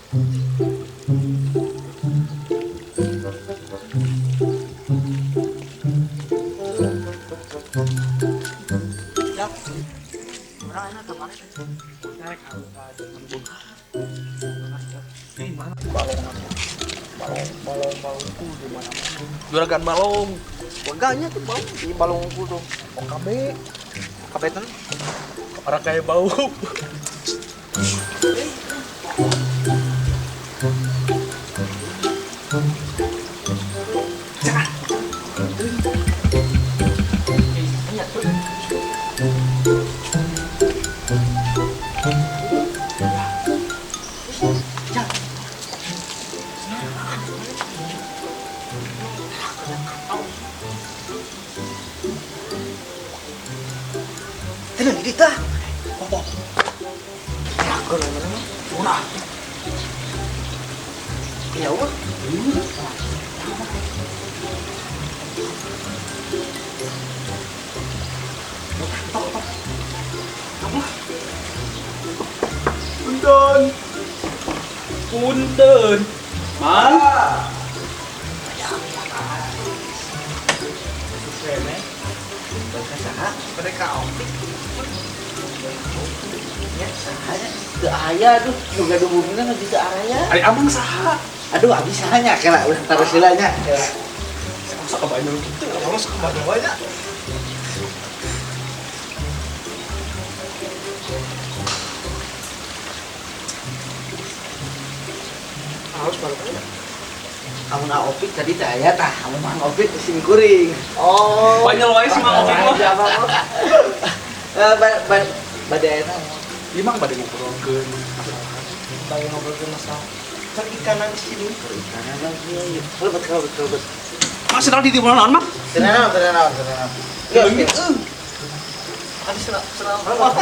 Ya. Urang enak kemana? Naik Balong balong balong balongku di mana-mana. Juragan balong. Waganya tuh bau di balongku tuh. OKB. OKB tuh orang kayak bau. Tenang kita. Apa? Ya, aku nanya. Mana? Ya, Allah. Punten. Punten. Mang. Mereka opik. Ya, sahanya teu aya aduh, nu gaduh bumina nu teu araya. Ari amang saha? Aduh, abdi sahanya kela urang taros heula nya. Kela. Masa kebanyakan gitu, masa kebanyakan nya. Harus baru aja. Amun opik tadi teh aya tah, amun mang opik sing kuring. Oh. Banyak wae sih mang opik mah. Eh, bade eta. Ieu mah bade ngobrolkeun masalah. Bade ngobrolkeun masalah perikanan di sini. Perikanan lagi. Kalebet kalebet kalebet. Mang senang di mana naon, Mang? Tenang, tenang, tenang. Leungit euy. Adi senang senang. Wah.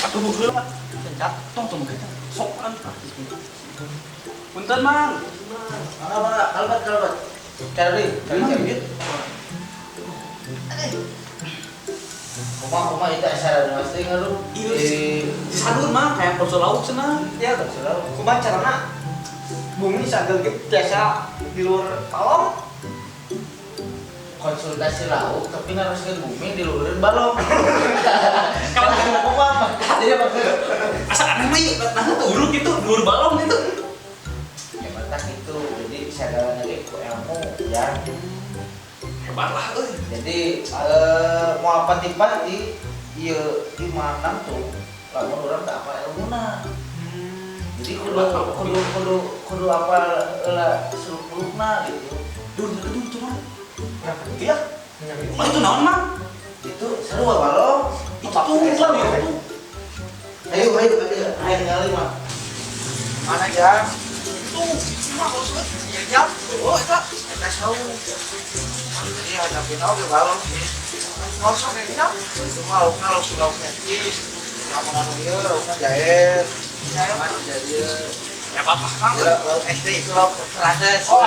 Atuh heula. Senjat tong tong kita. Sopan. Punten, Mang. Mangga, mangga, kalebet kalebet. Cari, cari cari. Kumaha kumaha itu acara pasti ngaruh. Iya, di sanur mah kayak bakso lauk cenah. Iya, bakso lauk. Kumaha carana? Bumi sagel ge tiasa di luar balong. Konsultasi lauk tapi naroskeun bumi di luareun balong. Kalau kumaha? Jadi maksud asa aneh mah ieu nah turu gitu, luar balong gitu. Hebatah gitu. Jadi sagalana ge ku ilmu ya. Hebat lah euy. Jadi mau pati-pati ieu imanan tuh lamun urang teu apal ilmuna. Jadi kudu kudu kudu kudu apal heula seluk-belukna gitu. Duh, duh, duh, mah. Berapa itu ya? Oh, itu naon, Mang? Itu seru balong. Itu tuh, itu. Ayo, ayo, ayo, ayo ningali mah. Mana jam? Itu, mah kalau sulit. Ya, jam. Oh, eta eta saung. Jadi hadapin oge balong. Ngosok kayaknya. Itu mah laukna lauk lauk netis. Lamun anu ieu laukna jair. Jair mah jadi ya apa-apa, Kang. Lauk SD itu lauk rases. Oh.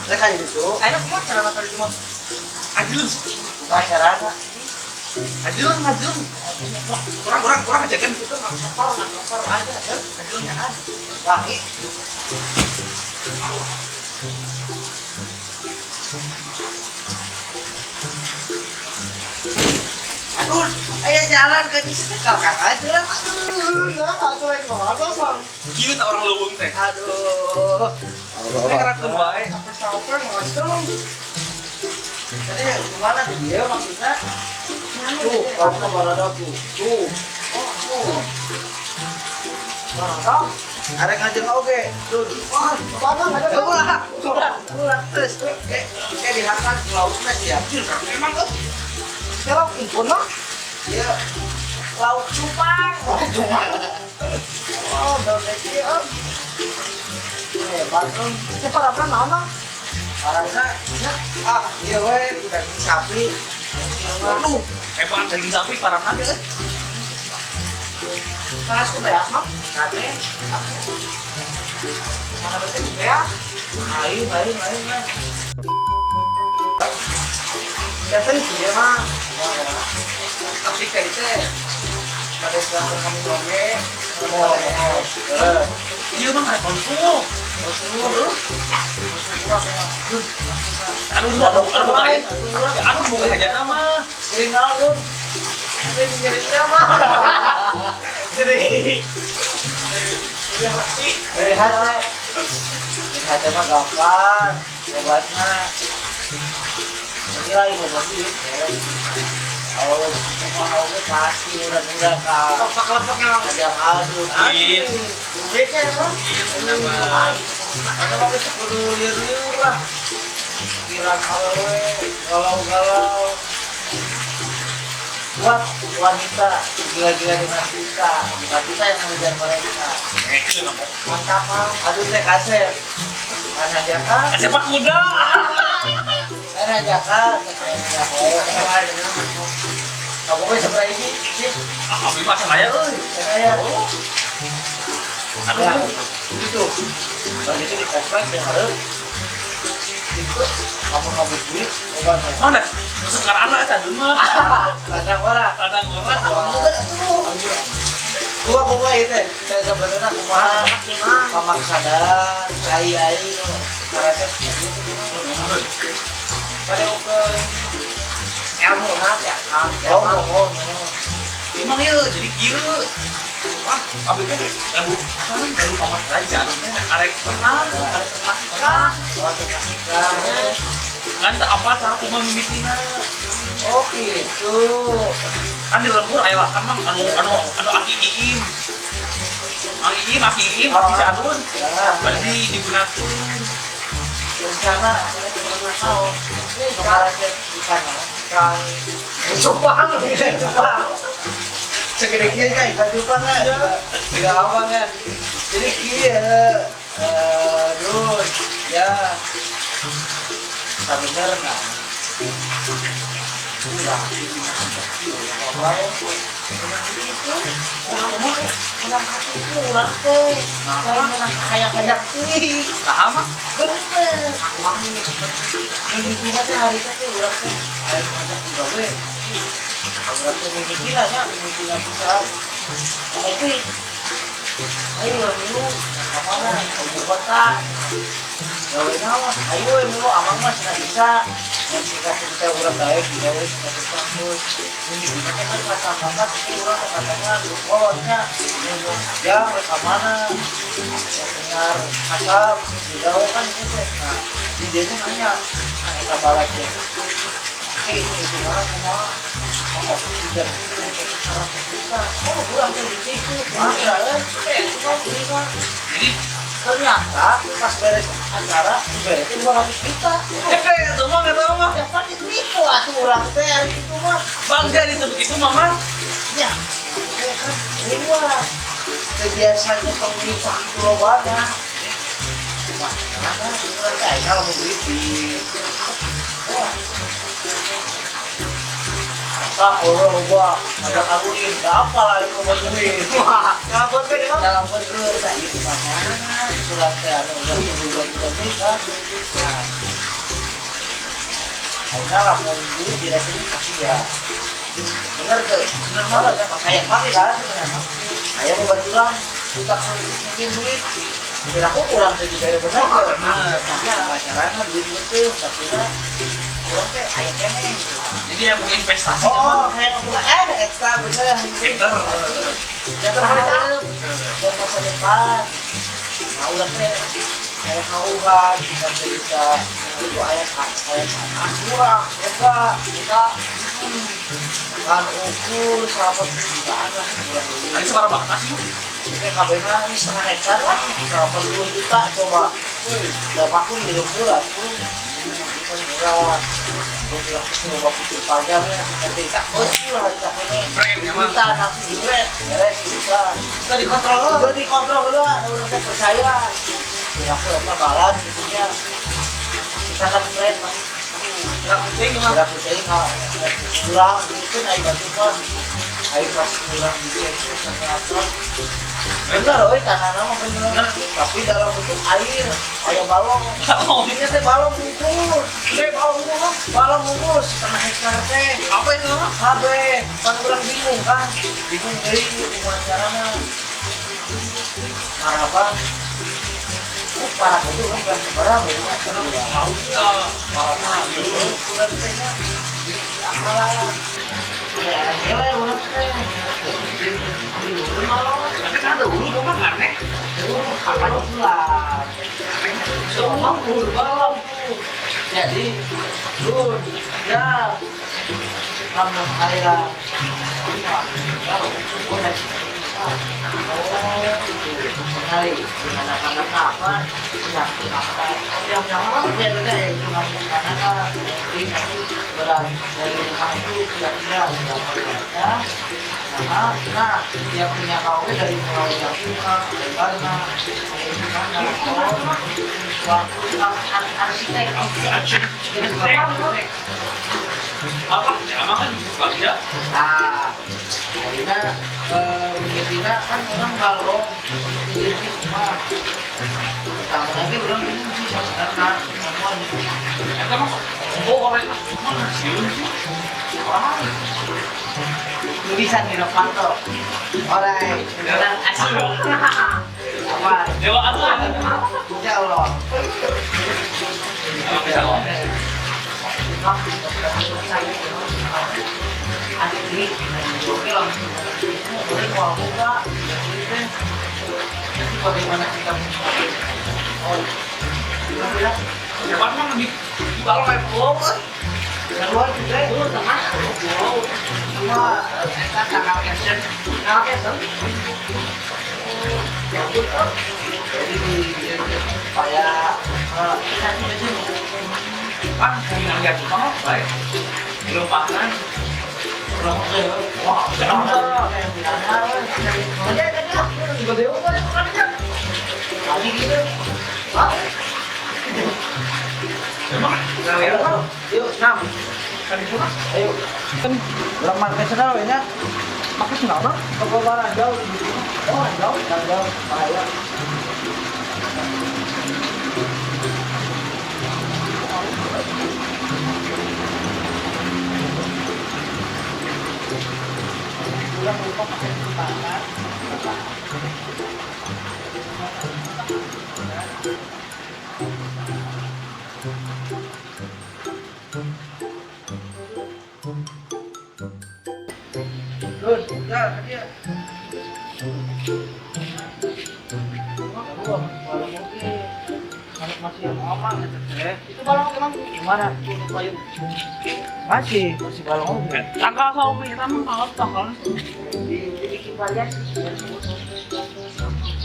Saya kayak gitu. Ayo kumaha cara tadi cuma ajilun. Kumaha carana? Ajilun, ajilun. Kurang kurang kurang aja kan itu nggak kotor, nggak kotor aja kan. Ajilunnya kan. Wangi. Aduh, ayo jalan ke sini kakak aja. Aduh, ya aku lagi ngomong bang. Kieu tah orang leuweung teh. Aduh. Saya ngerakeun wae. Sampai ngosong. Tadi gimana tuh dia maksudnya? Tuh, kamu ke barada tuh. Tuh. Oh, tuh. Barada. Arek ngajeng oge. Tuh. Wah, barada ngajeng. Ulah, ulah, ulah terus. Kayak dihakan lauknya siap. Emang tuh. Ya lauk impun mah? Iya. Lauk cupang. Lauk cupang. Oh, daun leci om. Hebat om. Ini parabna naon mah? Parabna ya. Ah, iya we daging sapi. Waduh, hebat daging sapi parabna ge. Panas ku beas mah? Kate. Mana berarti beas? Lain, lain, lain lah. Biasanya sih dia mah. Tapi tadi teh pada setelah kami oge Oh, Iya mah karek konsul. Aduh, aduh, aduh, aduh, bukan aja nama. Sering naon, Sering jadi nama. Jadi dari hati. Dari hati mah gampang, obatnya. Ini lagi obat duit. Oh, mau pasti udah-udah kak. Kelepek-kelepeknya ada aduh. Duitnya emang. Ada mau kudu liur-liur lah. Kira awewe galau-galau. Buat wanita gila-gila dengan kita, bukan kita yang mengejar mereka. Mantap, aduh teh kasep. Mana jaka? Kasep pak muda. Mana jaka? Kamu kok seberapa ini sih? Ah, beli pasar aja euy. Saya. Aduh, itu. Kalau itu di komplek yang harus itu kamu ngambil duit, obatnya. Mana? Sekarang anak aja dulu mah. Ladang ora. Ladang ora. Gua kumaha ieu teh? Saya sebenarnya kumaha pamaksadan, ai-ai karasep gitu. Pada ukur ilmu ya. Oh, emang ieu jadi kieu. Wah, abdi teh lagu kan baru pamak raja. Arek tenang, arek ternak. Ngan teu apa cara kumaha mimitina. Oh gitu. Kan di lembur aya kan mang anu anu anu aki iim. Aki iim, aki iim, aki si Adun. Berarti digunakeun rencana ikan ikan cupang, cupang. Segede kieu kan ikan cupang kan. Tidak apa kan. Jadi kieu aduh ya. Sabenerna. Ulah menang hati itu urang teh lain menang kayak-kayak teh saha mah bener mimpi teh hari teh urang teh aya ngajak gawe urang teh mimpi lah nya mimpi pisan ngopi ayo urang dulu ka mana ka ibu kota gawe naon ayo we mulu amang mah cenah bisa jika kita urang daek digawe cenah terus mimpi teh kan kata bapak itu urang teh katanya kolotnya ya ka mana dengar asap digawe kan itu teh nah di desa nanya eta balad teh itu mah kumaha oh tidak juta oh kurang teh di situ jadi ternyata pas beres acara diberesin 200 juta. Itu mah nggak tahu mah. Ya kan itu atuh urang teh hari itu mah. Bangga itu begitu mama. Ya, kan lewat. Biasanya pemerintah itu lobana. Wah, karena urang teh aya lamun duit di wah. Masa orang loba ada kaguin, da apa lah itu mau duit. Wah, ngapun teh emang? Dalam bentuk tak itu mana surat teh anu urang juga teh kan. Nah, ayeuna lamun duit dirasini pasti ya. Bener tuh, bener banget ya. Kayak pakai kan sebenarnya. Aya mau bantuan, kita mungkin duit. Pikir aku kurang sih juga bener. Bener. Pacaran duit betul, tapi kurang teh aya keneh. Jadi yang mau investasi. Oh, kayak mau ekstra bener. Pinter. Jangan terharap buat masa depan. Nah, udah teh kayak kauhan, bisa bisa itu ayat ayat kurang, enggak, kita kan ukur 100 jutaan lah. Ini seberapa bakal sih? Ini KBH ini setengah hektar lah, 80 juta coba. Udah vakum di murah, murah. Coba putih panjang ya, nanti tak oh lah kita ini. Juta nanti duit, beres juta. Udah dikontrol lah. Udah dikontrol lah, udah percaya. Ya aku apa balas gitunya. Kita kan keren mas. Gerak kucing mah. Gerak kucing kurang itu naik batu kan. Air pas kurang gitu itu ternyata. Bener oi tanah nama bener. Tapi dalam bentuk air, air balong. Ini teh balong bungkus. Teh balong bungkus, balong bungkus setengah hektar teh. Apa itu mah? Habe, kan urang bingung kan. Bingung deui kumaha carana. Maraba. Oh, parah itu kan kelas berapa ya? Mau ya. Maraba. Kurang teh. Akalan. Ya, gila urang teh. Tapi kan ada ulu mah aneh. Apa lah? Semua balong. Jadi, lu ya kamu kaya sekali anak-anak apa yang apa yang apa ya cuma anak ini berat dari rumah itu kira-kira berapa ya. Nah, dia punya KW dari mulai jam 5, dari mana, dari mana, waktu arsitek, apa? Emang kan kerja? Nah, akhirnya begitunya kan orang kalau ini cuma pertama lagi orang bingung sih sebenarnya semua nih. Emang oh orang mana sih? Wah. Tulisan di Novanto. Alright, orang asli. Apa? Dewa apa? Insya Allah. Bisa kok. Asli, oke langsung. Boleh mau buka, nanti bagaimana kita oh, bilang, siapa emang di balong kayak pulau? Keluar juga, itu tengah. Cuma tanggal caption, tanggal caption. Ya pun, jadi supaya kita sih ah, yang lihat cuma baik. Belum panas. Wah, jangan. Yuk, enam. Ayo. Lemah ke sana ya. Pakai sendal bang? Toko barang jauh. Oh, jauh, jauh, bahaya. Pulang lupa pakai kesempatan. Terus, ya, dia. Masih ngomong gitu deh. Itu balong emang gimana? Masih balong. Tanggal sama emang kalau tanggal dibikin variasi.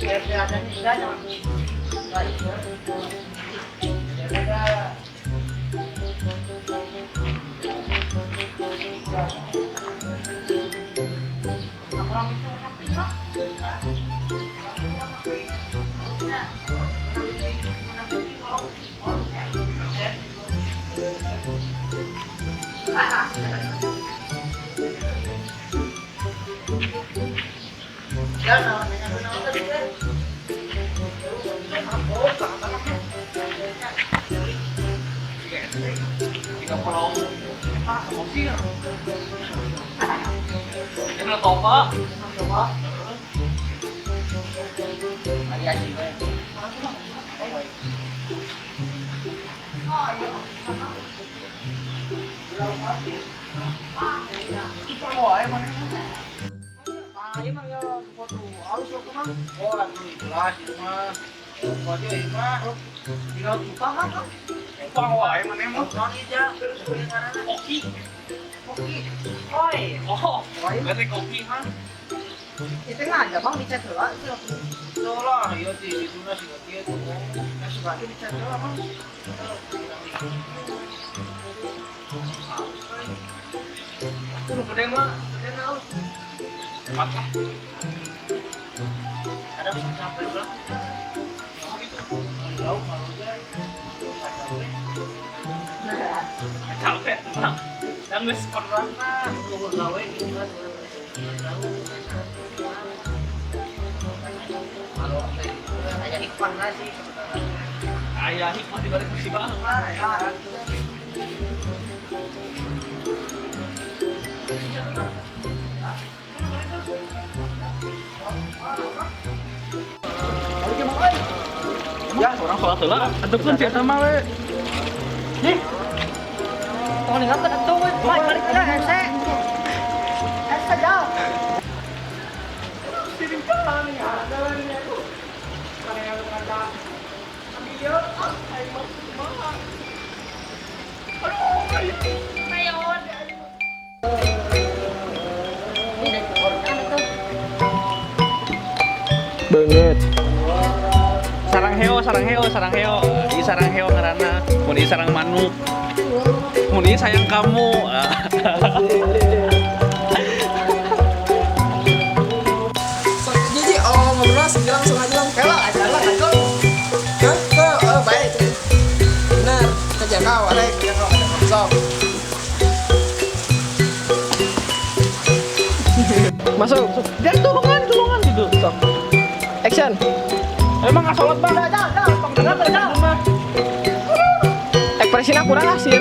Biar kelihatannya indah jangan. Ada. Itu nggak ada bang dicat doang itu. Lah, iya di itu nasi kaki itu nasi kaki dicat doang bang. Aku gede mah, gede haus. Mata. Ada capek bang. Jauh kalau udah capek. Capek. Dan wis pernah tunggu gawe gitu kan. Kalau ada hikmah nggak sih sebenarnya? Ayah hikmah di balik musibah. Sholat heula, antepkeun si eta mah we. Ih, Tong ninggalkeun atuh we. Balik balik lah hese. Hese jauh. Banget. Sarang heo, sarang heo, sarang heo. Ieu sarang heo ngaranna. Mun ieu sarang manuk. Mun ieu sayang kamu. Sok jiji, oh ngobrol langsung aja lang. Kayak lah, aja lah, aja. Hah? Oh, baik. Benar, kejangkau, ada kejangkau, kejangkau. Sok. Masuk. Dan tulungan, tulungan gitu. Sok. Action. Emang nggak sholat, Bang? Dah, dah, dah. Mah. Ekspresinya kurang ah sih,